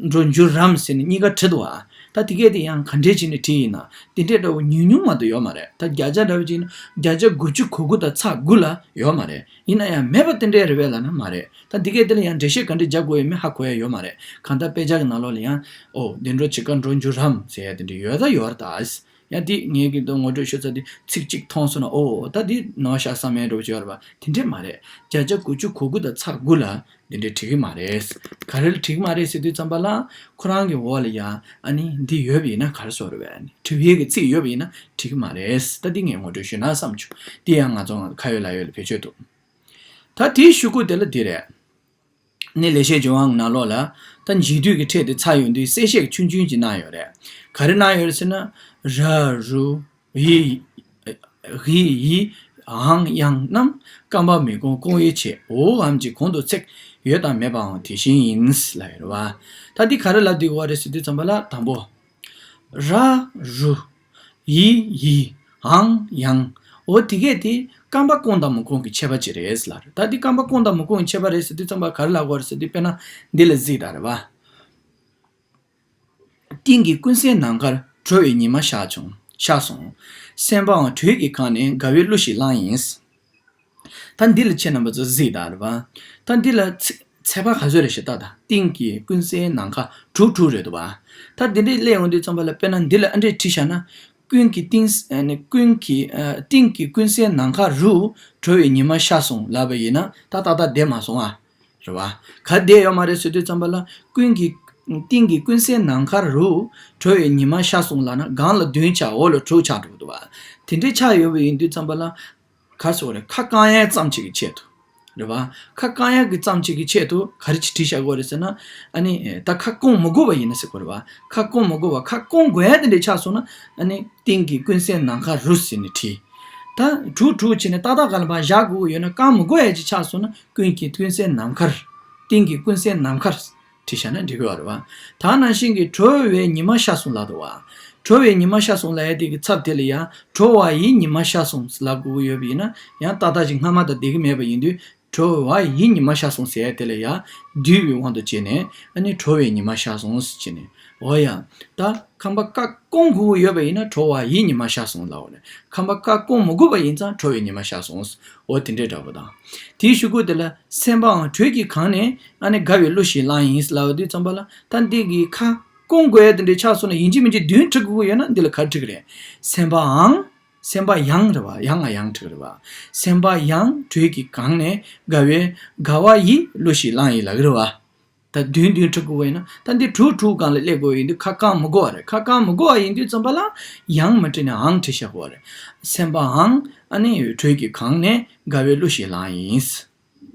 འགྲོ་འགྱུར་རམ་ཟེར་ནས་གཉིས་ཀ་བྲིས་འདུག་བ། ད་དེ་གས་དེ་ཡང་ག་འདྲས་བྱས་ནས་བྲིས་ཡིན་ན། དེ་འདྲས་འདྲ་པོ་ཉུང་ཉུང་མ་གཏོགས་ཡོད་མ་རེད། ད་བརྒྱ་ཆ་འདྲ་པོ་བྱས་ན་བརྒྱ་ཆ་དགུ་བཅུ་གོ་དགུ་དང་ཚེག་དགུ་ལ་ཡོད་མ་རེད། ཡིན་ན་ཡང་མེད་པ་དེ་འདྲས་རེད་པས་ལབ་ན་མ་རེད། ད་འདི་གས་དེ་ལ་ཡང་འགྲེལ་བཤད་ག་འདྲས་རྒྱག་དགོས་ཡོད་མེད་ཧ་གོ་ཡ་ཡོད་མ་རེད། གང་ལྟར་དཔེ་ཆ་གི་ནང་ལོགས་ལ་ཡང་། ཨོ་བདེ་འགྲོ་ཇི་སྐད་འགྲོ་འགྱུར་རམ་ཟེར་ཡ་དེ་འདྲས་ཡོད་ད་ཡོད་རེད་ད། ཡང་དེ་ངས་ཀྱི་ད་ངོ་སྤྲོད་ཞུ་ཚར་དུས་ཚིག་གཅིག་མཐོང་སོང་ན། ཨོ་ད་འདི་ནོར་ཤག་བསམ་ཡ་འདྲ་པོ་ཅིག་ཡོད་རེད་པ། དེ་འདྲས་མ་རེད། བརྒྱ་ཆ་དགུ་བཅུ་གོ་དགུ་དང་ཚེག་དགུ་ལ་འདི་འདྲས་བྲིས་ཀྱི་མ་རེད། ག་རེ་ལ་བྲིས་ཀྱི་མ་རེད་ཟེར་དུས་ཙམ་པ་ལ། ཁོ་རང་གི་འོག་ལ་ཡ་ཨ་ནི་འདི་ཡོད་པ་ཡིན་ན་ག་རེ་ཟེར་དགོས་རེད་པས། ཨ་ནི་དྲི་བའི་གི་ཚིག་ཡོད་པ་ཡིན་ན་བྲིས་ཀྱི་མ་རེད། ད་འདི་ངས་ངོ་སྤྲོད་ཞུས་ན་བསམ་བྱུང་། འདི་ཡང་ང་ཚོ་ཁ་ཡོད་ལག་ཡོད་ལ་བེད་སྤྱོད་འདུག་ད་དེའི་གཞུག་གུ་དེ་ལ་འདི་རེད། ནི་ལེགས་བཤད་ལྗོན་དབང་ནང་ལོགས་ལ། ད་འཇིག་དུས་ཀྱི་ཕྲད་དེ་ཚར་ཡོང་དུས་གསལ་བཤད་ཆུང་ཆུང་ཅིག་གནང་ཡོད་རེད། ག་རེ་གནང་ཡོད་རེད་ཟེར་ན། ར་རུ་ཡི་གི་ཡི་འང་ཡང་རྣམས། རྐང་པ་མི་གོང་སྐུང་བའི་ཆེད། འོ་འམ་གྱི་གོང་དུ་ཚེག་ཡོད་དང་མེད་པའང་དེ་བཞིན་ཡིན་ལབ་ཡོད་རེད་བ། ད་འདི་ག་རེ་ལབ་བསྡད་ཡོད་རེད་ཟེར་དུས་ཙམ་པ་ལ། དང་པོ། ར་རུ། ཡི་ཡི། འང་ཡང་། འོ་དེ་གས་དེ་ རྐང་པ་སྐོང་དང་མི་སྐོང་གི་ཁྱད་པར་ཅིག་རེད་ལབ་རེད། ད་འདི་རྐང་པ་སྐོང་དང་མི་སྐོང་གི་ཁྱད་པར་རེད་ཟེར་དུས་ཙམ་པ་ག་རེ་ལབ་དགོས་རེད་ཟེར་དུས། དཔེར་ན་འདི་ལ་གཟིགས་དང་རེད་བ། སྟེང་གི་ཀུན་གསལ་ནམ་མཁར། གྲོལ་བའི་ཉི་མ་ཤར་བྱུང་ཤར་སོང་། སེམས་པའང་དྲོད་ཀྱིས་གང་ནས། དགའ་བའི་གླུ་ཞིག་བླངས་ཡིན། ད་འདི་ལ་ཁྱེད་རྣམ་པ་ཚོ་གཟིགས་དང་རེད་བ། ད་འདི་ལ་ཚེ་ཚེག་བར་ག་ཚོད་རེད་ཤག་ལྟ་དང་། སྟེང་གི་ཀུན་གསལ་ནམ་མཁར། དྲུག་དྲུག་རེད་འདུག་བ། ད་འདི་འདྲས་སླེབས་ཡོང་དུས་ཙམ་པ་ལ། དཔེར་ན་འདི་ལ་ཨ་འདྲས་བྲིས་བཞག་ན། ཀུན་གྱི་སྟེང་ཨ་ནི་ཀུན་གྱི་ཨ་སྟེང་གི་ཀུན་གསལ་ནམ་མཁའ་རུ། གྲོལ་བའི་ཉི་མ་ཤར་སོང་ལབ་པ་ཡིན་ན། ད་ཏག་ཏག་བསྡད་མ་སོང་ཨ། རེད་བ། ག་བསྡད་ཡོད་མ་རེད་ཟེར་དུས་ཙམ་པ་ལ། ཀུན་གྱི་སྟེང་གི་ཀུན་གསལ་ནམ་མཁའ་རུ། གྲོལ་བའི་ཉི་མ་ཤར་སོང་ལབ་ན། སྒང་ལ་བདུན་ཆགས། འོག་ལ་དྲུག་ཆགས་འགྲོ་གི་འདུག་བ། དེ་འདྲས་ཆགས་ཡོད་པ་ཡིན་དུས་ཙམ་པ་ལ། ག་རེ་ཟེར་དགོས་རེད། ཁ་བསྐང་ཡག་ཙམ་ཅིག་གི་ཆེད་དུ། རེད་བ། ཁ་བསྐང་ཡག་གི་ཙམ་ཅིག་གི་ཆེད་དུ་ག་རེ་ཅིག་བྲིས་བཞག་དགོས་རེད་ཟེར་ན། ཨ་ནི་ད་ཁ་བསྐང་མི་དགོས་པ་ཡིན་ན་ཟེར་དགོས་རེད་བ། ཁ་བསྐང་མི་དགོས་པ། ཁ་བསྐང་དགོས་ཡག་དེ་འདྲས་ཆགས་སོང་ན། ཨ་ནི་སྟེང་གི་ཀུན་གསལ་ནམ་མཁའ་རུ་ཟེར་ནས་བྲིས། ད་དྲུག་དྲུག་བྱས་ནས་ཏག་ཏག་ག་ལ་མར་བཞག་དགོས་ཀྱི་ཡོད་ན། བསྐང་མི་དགོས་ཡག་ཅིག་ཆགས་སོང་ན། ཀུན་གྱི་ཀུན་གསལ་ནམ་མཁར། སྟེང་གི་ཀུན་གསལ་ནམ་མཁར་བྲིས་བཞག་ན་འགྲིག་གི་ཡོད་རེད་བ། ད་ནང་བཞིན་གྱི་གྲོལ་བའི་ཉི་མ་ཤར་སོང་ལབ་འདུག་བ། གྲོལ་བའི་ཉི་མ་ཤར་སོང་ལབ་ཡག་དེ་གི་ཚབ་དེ་ལ་ཡང་གྲོལ་བ་ཡི་ཉི་མ་ཤར་སོང་ལབ་དགོས་ཀྱི་ཡོད་པ་ཡིན་ན། ཡང་ཏག་ཏག་ཅིག་སྔ་མ་དང་བསྡད་ཀྱི་མེད་པ་ཡིན་དུས། གྲོལ་བ་ཡི་ཉི་མ་ཤར་སོང་ཟེར་ཡག་དེ་ལ་ཡང་བསྡུས་པའི་དབང་དུ་བྱས་ནས། ཨ་ནི་གྲོལ་བའི་ཉི་མ་ཤར་སོང་ཟེར་བྱས་ནས། འོ་ཡ། ད་ཁ་བ་བསྐང་དགོས་ཀྱི་ཡོད་པ་ཡིན་ན། གྲོལ་བ་ཡི་ཉི་མ་ཤར་སོང་ལབ་དགོས་རེད། ཁ་བ་བསྐང་མི་དགོས་པ་ཡིན་ཙང་། གྲོལ་བའི་ཉི་མ་ཤར་སོང་། འོ་དེ་འདྲས་འདྲ་པོ་དང་། དེའི་གཞུག་གུ་དེ་ལ། སེམས་པའང་དྲོད་ཀྱིས་གང་ནས། ཨ་ནི་དགའ་བའི་གླུ་ཞིག་བླངས་ཡིན་ལབ་དུས་ཙམ་པ་ལ། ད་འདི་གི་ཁ་བསྐང་དགོས་ཡག་དེ་འདྲས་ཆགས་སོང་ན། ཡིན་གཅིག་མིན་གཅིག་བདུན་འབྲི་དགོས་ཀྱི་ཡོད་ན། འདི་ལ་ག་རེ་འབྲི་གི་རེད། སེམས་པའང་། སེམས་པ་ཡང་རེད་བ། ཡང་ང་ཡང་འབྲི་གི་རེད་བ། སེམས་པ་ཡང་དྲོད་ཀྱིས་གང་ནས། དགའ་བའི་དགའ་བ་ཡི་གླུ་ཞིག་བླངས་ཡིན་ལབ་ཀྱི་རེད་བ། ད་བདུན་བདུན་འབྲི་དགོས་པ་ཡིན་ན། ད་འདི་དྲུག་དྲུག་སྒང་ལ་སླེབས་དགོས་པ་ཡིན་དུས། ཁ་བསྐང་མི་དགོས་པ་རེད། ཁ་བསྐང་མི་དགོས་པ་ཡིན་དུས་ཙམ་པ་ལ། ཡང་མ་བྲིས་ནས་འང་བྲིས་བཞག་དགོས་པ་རེད། སེམས་པའང་ཨ་ནི་དྲོད་ཀྱིས་གང་ནས། དགའ་བའི་གླུ་ཞིག་བླངས་ཡིན།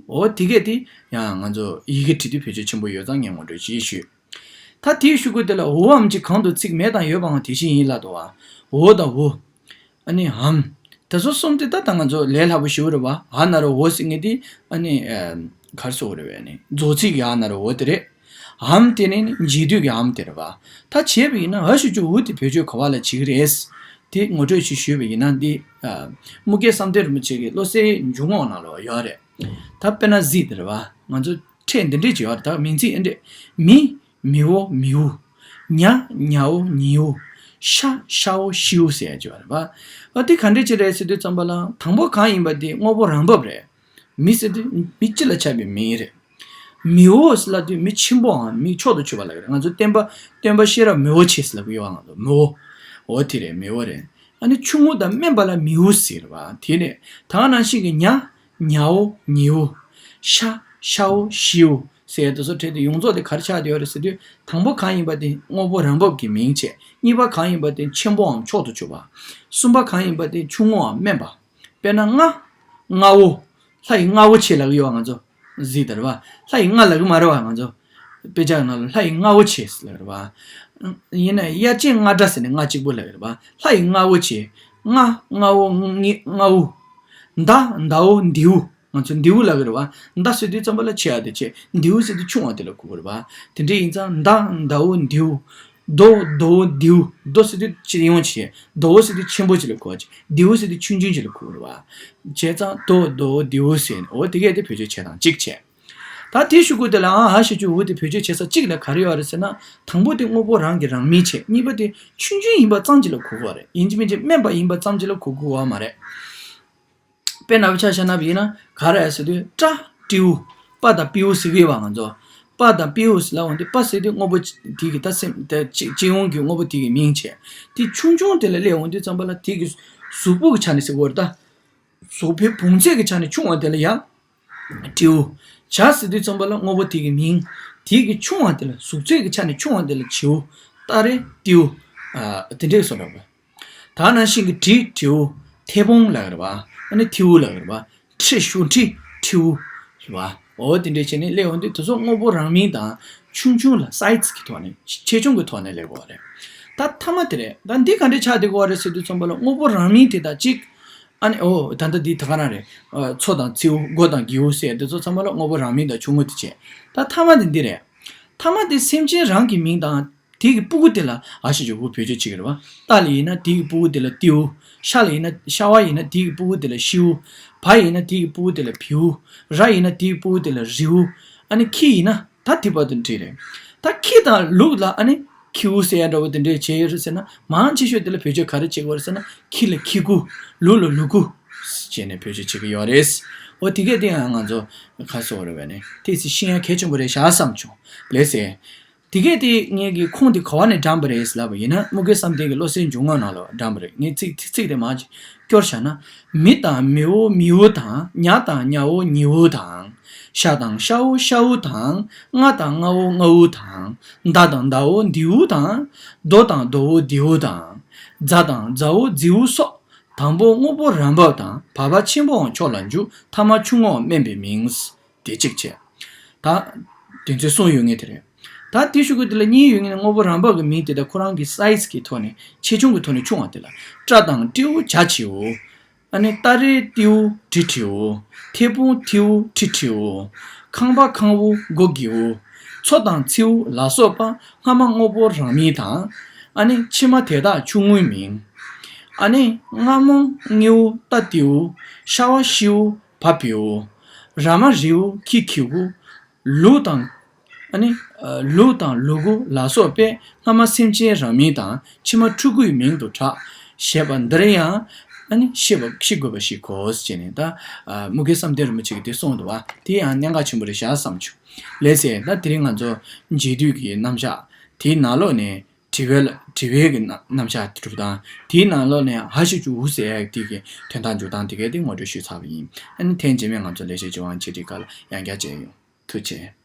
འོ་དེ་གས་དེ་ཡང་ང་ཚོ་ཡི་གེ་བྲིས་དུས་བེད་སྤྱོད་ཆེན་པོ་ཡོད་ཙང་ངས་ངོ་སྤྲོད་ཅིག་ཞུས། ད་དེའི་གཞུག་གུ་དེ་ལ། འོའམ་ཅིག་གང་དུ་ཚིག་མེད་དང་ཡོད་པའང་དེ་བཞིན་ཡིན་ལབ་འདུག་བ། འོ་དང་འུ། ཨ་ནི་འམ། དེ་ཚོ་གསུམ་དེ་ད་ད་ང་ཚོ་ལས་སླ་པོ་ཞེ་པོ་རེད་བ། འ་ན་རོ་འོ་ཟེར་མཁན་དེ། ཨ་ནི་ཨ་ག་རེ་ཟེར་དགོས་རེད་བས། ཨ་ནི་རྫོགས་ཚིག་གི་འ་ན་རོ་འོ་དེ་རེད། འམ་དེ་ནི་འབྱེད་སྡུད་ཀྱི་འམ་དེ་རེད་བ། ད་བྱས་པ་ཡིན་ན། འ་ཞབས་ཀྱུ་འུ་དེ་བེད་སྤྱོད་ག་པ་ལ་བྱེད་ཀྱི་རེད། དེ་ངོ་སྤྲོད་ཅིག་ཞུས་པ་ཡིན་ན། འདི་ཨ་དམུ་དགེ་བསམ་གཏན་རིན་པོ་ཆེ་གི་བློ་གསལ་འཇུག་ངོགས་ནང་ལ་ཡོད་རེད། ད་དཔེར་ན་གཟིགས་དེ་རེད་བ། ང་ཚོ་ཕྲད་འདི་འདྲས་ཅིག་ཡོད་རེད། ད་མིང་ཚིག་འདི་འདྲས། མི། མིའོ། མིའུ། ཉ། ཉའོ། ཉིའུ། ཤ། ཤའོ། ཤིའུ་ཟེར་ཡག་ཅིག་ཡོད་རེད་བ། ཨ་དེ་ག་འདྲས་ཅིག་རེད་ཟེར་དུས་ཙམ་པ་ལ། དང་པོ་གང་ཡིན་པ་དེ་དངོས་པོ་རང་བབས་རེད། མི་ཟེར་དུས་མི་སྤྱི་ལ་ཁྱབ་པའི་མིང་རེད། མིའོ་ཟེར་ལབ་དུས་མི་ཆེན་པོའམ་མི་མཆོག་ཏུ་གྱུར་པ་ལབ་ཀྱི་རེད། ང་ཚོ་སྟོན་པ་སྟོན་པ་ཤེས་རབ་མི་བོ་ཆེ་ཟེར་ལབ་ཀྱི་ཡོད་བ། ང་ཚོ་མི་བོ། འོ་དེ་རེད། མི་བོ་རེད། ཨ་ནི་ཆུང་ངུ་དང་དམན་པ་ལ་མིའུ་ཟེར་བ་དེ་རེད། ད་ག་ནང་བཞིན་གྱི་ཉ། ཉའོ། ཉིའུ། ཤ། ཤའོ། ཤིའུ་ཟེར་དེ་ཚོ་ཕྲད་དེ་ཡོངས་རྫོགས་དེ་ག་རེ་ཆགས་བསྡད་ཡོད་རེད་ཟེར་དུས། དང་པོ་གང་ཡིན་པ་དེ་དངོས་པོ་རང་བབས་ཀྱི་མིང་བྱས། གཉིས་པ་གང་ཡིན་པ་དེ་ཆེན་པོའམ་མཆོག་ཏུ་གྱུར་པ། གསུམ་པ་གང་ཡིན་པ་དེ་ཆུང་ངུའམ་དམན་པ། དཔེར་ན་རྔ། རྔ་བོ། ལྷ་ཡི་རྔ་བོ་ཆེ་ལབ་ཀྱི་ཡོད་བ། ང་ཚོ་གཟིགས་དེ་རེད་བ། ལྷ་ཡི་རྔ་ལབ་ཀྱི་མ་རེད་བ། ང་ཚོ་དཔེ་ཆ་ནང་ལ་ལྷ་ཡི་རྔ་བོ་ཆེ་ཟེར་ལབ་རེད་བ། ཡིན་ན་དབྱར་ཆེན་རྔ་སྒྲ་ཟེར་ནས་རྔ་གཅིག་པོ་ལབ་རེད་བ། ལྷ་ཡི་རྔ་བོ་ཆེ། རྔ། རྔ་བོ། ངི། རྔ་བོ། མདའ། མདའ་བོ། མདེའུ། ང་ཚོ་མདེའུ་ལབ་ཀྱི་རེད་བ། མདའ་ཟེར་དུས་ཙམ་པ་ལ་ཆེ་བ་དེ་བྱས། མདེའུ་ཟེར་དུས་ཆུང་བ་དེ་ལ་གོ་གི་རེད་བ། དེ་འདྲ་ཡིན་ཙང་མདའ། མདའ་བོ། མདེའུ། རྡོ། རྡོ་བོ། མདེའུ། རྡོ་ཟེར་དུས་སྤྱི་ཡོངས་བྱས། རྡོ་བོ་ཟེར་དུས་ཆེན་པོ་ཅིག་ལ་གོ་བ་བྱས། མདེའུ་ཟེར་དུས་ཆུང་ཆུང་ཅིག་ལ་གོ་གི་རེད་བ། བྱས་ཙང་རྡོ། རྡོ་བོ། མདེའུ་ཟེར་ནས། འོ་དེ་གས་དེ་བེད་སྤྱོད་བྱེད་སྟངས་གཅིག་བྱས། ད་དེའི་གཞུག་གུ་དེ་ལ་འ། འ་ཞབས་ཀྱུ་འུ་དེ་བེད་སྤྱོད་བྱེད་ས་གཅིག་ལ་ག་རེ་ཡོད་རེད་ཟེར་ན། དང་པོ་དེ་དངོས་པོ་རང་གིས་རང་མིང་བྱས། གཉིས་པ་དེ་ཆུང་ཆུང་ཡིན་པ་ཙམ་ཅིག་ལ་གོ་དགོས་པ་རེད། ཡིན་གཅིག་མིན་གཅིག་དམན་པ་ཡིན་པ་ཙམ་ཅིག་ལ་གོ་དགོས་པ་མ་རེད། དཔེར་ན་ཆ་བཞག་ན་ཡིན་ན་ག་རེ་ཟེར་དུས། སྤྲ། སྤྲེའུ། པ་དང་སྤྲེའུ་ཟེར་གི་ཡོད་བ། ང་ཚོ་པ་དང་སྤྲེའུ་ཟེར་ལབ་འོང་དུས། པ་ཟེར་དུས་དངོས་པོ་དེ་གི་ད་སེམས་ད་སྤྱི་སྤྱི་ཡོངས་ཀྱི་དངོས་པོ་དེ་གི་མིང་བྱས། དེ་ཆུང་ཆུང་དེ་ལ་སླེབས་འོང་དུས་ཙམ་པ་ལ། དེ་གི་གཟུགས་པོ་གི་ཆ་ནས་ཟེར་དགོས་རེད་ད། གཟུགས་པོའི་བོངས་ཚད་ཀྱི་ཆ་ནས་ཆུང་བ་དེ་ལ་ཡང་། སྤྲེའུ། བྱ་ཟེར་དུས་ཙམ་པ་ལ་དངོས་པོ་དེ་གི་མིང་། དེ་གི་ཆུང་བ་དེ་ལ། གཟུགས་ཚད་ཀྱི་ཆ་ནས་ཆུང་བ་དེ་ལ་བྱིའུ། སྟ་རེ། སྤྲེའུ། ཨ་དེ་འདྲས་སོགས་ལབ་པ། ད་ནང་བཞིན་གྱི་དྲི། དྲིའུ། མཐེ་བོང་ལབ་རེད་བ། ཨ་ནི་ཐེའུ་ལབ་རེད་བ། ཁྲི། ཞུ་ཁྲི། ཁྲིའུ་ལབ་བ། འོ་དེ་འདྲས་བྱས་ནས་སླེབས་འོང་དུས། དེ་ཚོ་དངོས་པོ་རང་མིང་དང་ཆུང་ཆུང་ལ། སའི་ཛི་གི་ཐོག་ནས། ཆེ་ཆུང་གི་ཐོག་ནས་སླེབས་དགོས་པ་རེད། ད་མཐའ་མ་དེ་རེད། ད་འདི་ག་འདྲས་ཆགས་བསྡད་དགོས་པ་རེད་ཟེར་དུས་ཙམ་པ་ལ། དངོས་པོ་རང་མིང་དེ་དང་གཅིག་ཨ་ནི་འོ་ད་ལྟ་འདི་ད་ག་རང་རེད། ཨ་མཚོ་དང་མཚེའུ། སྒོ་དང་སྒེའུ་ཟེར་དེ་ཚོ་ཚང་མ་ལ་དངོས་པོ་རང་མིང་དང་ཆུང་ངུ་དེ་བྱས། ད་མཐའ་མ་དེ་འདི་རེད། མཐའ་མ་དེ་སེམས་ཅན་རང་གི་མིང་དང་ དེ་གི་སྤུ་གུ་དེ་ལ་ཨ་ཤ་ཅོག་འུ་བེད་སྤྱོད་བྱེད་ཀྱི་རེད་བ། ཏ་ལ་ཡིན་ན་དེ་གི་སྤུ་གུ་དེ་ལ་ཏིའུ། ཤ་ལ་ཡིན་ན་ཤ་བ་ཡིན་ན་དེ་གི་སྤུ་གུ་དེ་ལ་ཤིའུ། བ་ཡིན་ན་དེ་གི་སྤུ་གུ་དེ་ལ་བིའུ། ར་ཡིན་ན་དེ་གི་སྤུ་གུ་དེ་ལ་རིའུ། ཨ་ནི་ཁྱི་ཡིན་ན་ད་དེ་བར་དུ་འགྲིག་རེད། ད་ཁྱི་དང་ལུག་ལ་ཨ་ནི་ཁྱིའུ་ཟེར་ཡ་འདྲ་བོ་དེ་འདྲས་བྱས་ཡོད་རེད་ཟེར་ན། མང་ཆེ་ཤོས་དེ་ལ་བེད་སྤྱོད་ག་རེ་བྱེད་ཀྱི་ཡོད་རེད་ཟེར་ན། ཁྱི་ལ་ཁྱི་གུ། ལུག་ལ་ལུག་གུ་བྱས་ནས་བེད་སྤྱོད་བྱེད་ཀྱི་ཡོད་རེད། འོ་དེ་གས་དེ་ཡང་ང་ཚོ་ག་སོགས་རེད་བས་ནས་དེ་ཚེ་ཤེས་ཡ་གལ་ཆེན་པོ་རེད་ཤག་བསམ་བྱུང་། ལགས་སེ། དེ་གས་དེ་ངས་ཀྱི་ཁུངས་དེ་ག་བ་ནས་དྲངས་པ་རེད་ལབ་པ་ཡིན་ན། དམུ་དགེ་བསམ་གཏན་གྱི་བློ་གསལ་འཇུག་ངོགས་ནང་ལ་དྲངས་པ་རེད། ངས་ཚིག་ཚིག་དེ་མར་ཅིག་སྐྱོར་བཞག་ན། མི་དང་མིའོ་མིའུ་དང་། ཉ་དང་ཉའོ་ཉིའུ་དང་། ཤ་དང་ཤའོ་ཤའུ་དང་། རྔ་དང་རྔའོ་རྔའུ་དང་། མདའ་དང་མདའོ་མདེའུ་དང་། རྡོ་དང་རྡོའོ་རྡེའུ་དང་། རྫ་དང་རྫའོ་རྫེའུ་སོགས། དང་པོ་དངོས་པོ་རང་བབས་དང་། བར་པ་ཆེན་པོའང་ཕྱོགས་ལ་འཇུག་ཐ་མ་ཆུང་ངུའང་དམན་པའི་མིང་། དེ་གཅིག་བྱས། ད་དེ་ཚོའི་གསུངས་ཡོད་ངེས་དེ་རེད། ད་དེ་ཞུ་གི་དེ་ལ་གཉིས་ཡོད་ངེས་ནས། དངོས་པོ་རང་བབས་ཀྱི་མིང་དེ་དག་ཁོ་རང་གི་སའི་ཛི་གི་ཐོག་ནས་ཆེ་ཆུང་གི་ཐོག་ནས་ཆུང་བ་དེ་ལ། སྤྲ་དང་སྤྲེའུ་བྱ་བྱིའུ། ཨ་ནི་སྟ་རེ་ཏེའུ་གྲི་ཁྲིའུ། ཐེ་ཕུང་ཐེའུ་ཁྲི་ཁྲིའུ། ཁང་པ་ཁང་བུ་སྒོ་སྒེའུ། མཚོ་དང་མཚེའུ་ལ་སོགས་པ་སྔ་མ་དངོས་པོ་རང་མིང་དང་། ཨ་ནི་ཕྱི་མ་དེ་དག་ཆུང་ངུའི་མིང་། ཨ་ནི་རྔ་མོང་རྔེའུ་རྟ་ཏེའུ། ཤ་བ་ཤིའུ་བ་བེའུ། ར་མ་རེའུ་ཁྱི་ཁྱེའུ། ལུག་དང་། ཨ་ནི་ལུག་དང་ལུ་གུ་ལ་སོགས་པས་སྔ་མ་སེམས་ཅན་རང་མིང་དང་། ཕྱི་མ་ཕྲུ་གུའི་མིང་དུ་གྲགས། ཞེས་པ་འདིར་ཡང་ཨ་ནི་ཤེས་པ་ཤེས་དགོས་པ་ཞིག་གོ་ཟེར་ནས། ད་དམུ་དགེ་བསམ་གཏན་རིན་པོ་ཆེ་གིས་དེ་གསུངས་འདུག་བ། དེ་ཡང་གནད་འགག་ཆེན་པོ་རེད་ཤག་བསམ་བྱུང་། ལགས་སེ། ད་དེ་རིང་ང་ཚོ་འབྱེད་སྡུད་ཀྱི་རྣམ་གཞག་དེའི་ནང་ལོགས་ནས་དྲི་བའི་དྲི་བའི་གི་རྣམ་གཞག་གྲུབ་དང་། དེའི་ནང་ལོགས་ནས་ཧ་ཤུ་ཅུ་འུ་ཟེར་ཡག་དེ་གི་དོན་དག་འཇུག་སྟངས་དེ་གའི་དེ་ངོ་སྤྲོད་ཞུས་ཚར་བ་ཡིན། ཨ་ནི་ཐེངས་རྗེས་མའི་ང་ཚོ་ལས་བྱེད་ལྗོན་དབང་ཆེ་ཁྲིའི་ཁ་ལ་ཡང་བསྐྱར་མཇལ་ཡོང་། ཐུགས་རྗེ་ཆེ།